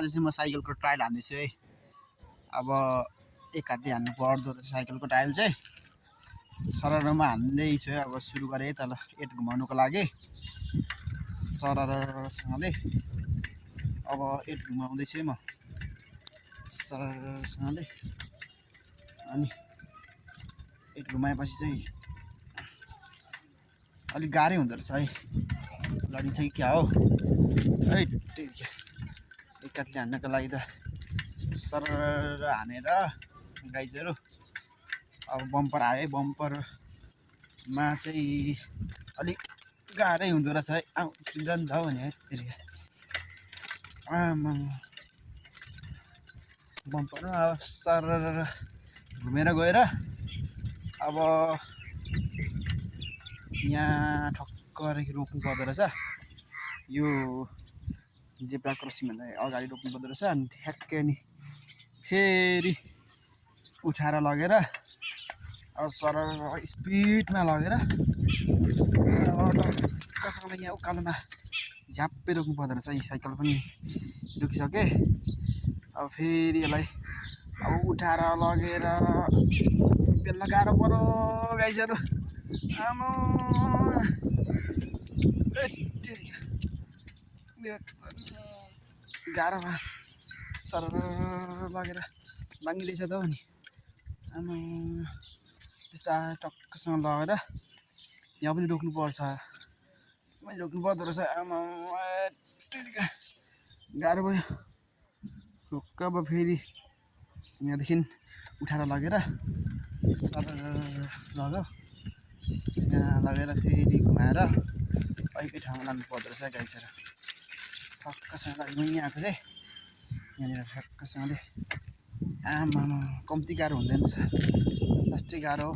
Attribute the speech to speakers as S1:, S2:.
S1: चाहिँ म साइकलको टायल हान्दैछु है। अब एक हातले हान्नु पर्दो रहेछ साइकलको टायल चाहिँ। सररमा हान्दैछु है। अब सुरु गरेँ तल 8 घुमाउनुको लागि सररसँगले। अब 8 घुमाउँदैछु है म सररसँगले। अनि 8 घुमाएपछि चाहिँ अलिक गाह्रै हुँदो रहेछ है। लडिन्छ कि क्या हो है। एक हातले हान्नको लागि त सरर हानेर गाइजहरू। अब बम्पर आयो है। बम्परमा चाहिँ अलिक गाह्रै हुँदो रहेछ है। जान्छ हो भने है त्यसरी आमा बम्परमा अब सरर घुमेर गएर अब यहाँ ठक्क रोक्नु पर्दो रहेछ। यो जेब्रा क्रसिङ भन्दा अगाडि रोक्नु पर्दो रहेछ। अनि ठ्याक्कै नि फेरि उठाएर लगेर अब सरर स्पिडमा लगेर टक्कसँग यहाँ उकालोमा झ्याप्पै रोक्नु पर्दो रहेछ। यी साइकल पनि रोकिसकेँ। अब फेरि यसलाई अब उठाएर लगेर बेल्न गाह्रो पऱ्यो गाइजहरू। आमा मेरो गाह्रो भयो। सरर लगेर बाङ्गिँदैछ त हो नि। आमा त्यस्ता टक्कसँग लगेर यहाँ पनि रोक्नुपर्छ। मैले रोक्नु पर्दो रहेछ। आमा गाह्रो भयो। ढुक्क अब फेरि यहाँदेखि उठाएर लगेर सरर लग्यो। यहाँ लगेर फेरि घुमाएर अर्कै ठाउँमा लानु पर्दो रहेछ गाइजहरू। ठक्कसँग यहीँ आएको थिएँ। यहाँनिर ठक्कसँगले आमा कम्ती गाह्रो हुँदैन रहेछ। लास्टै गाह्रो हो।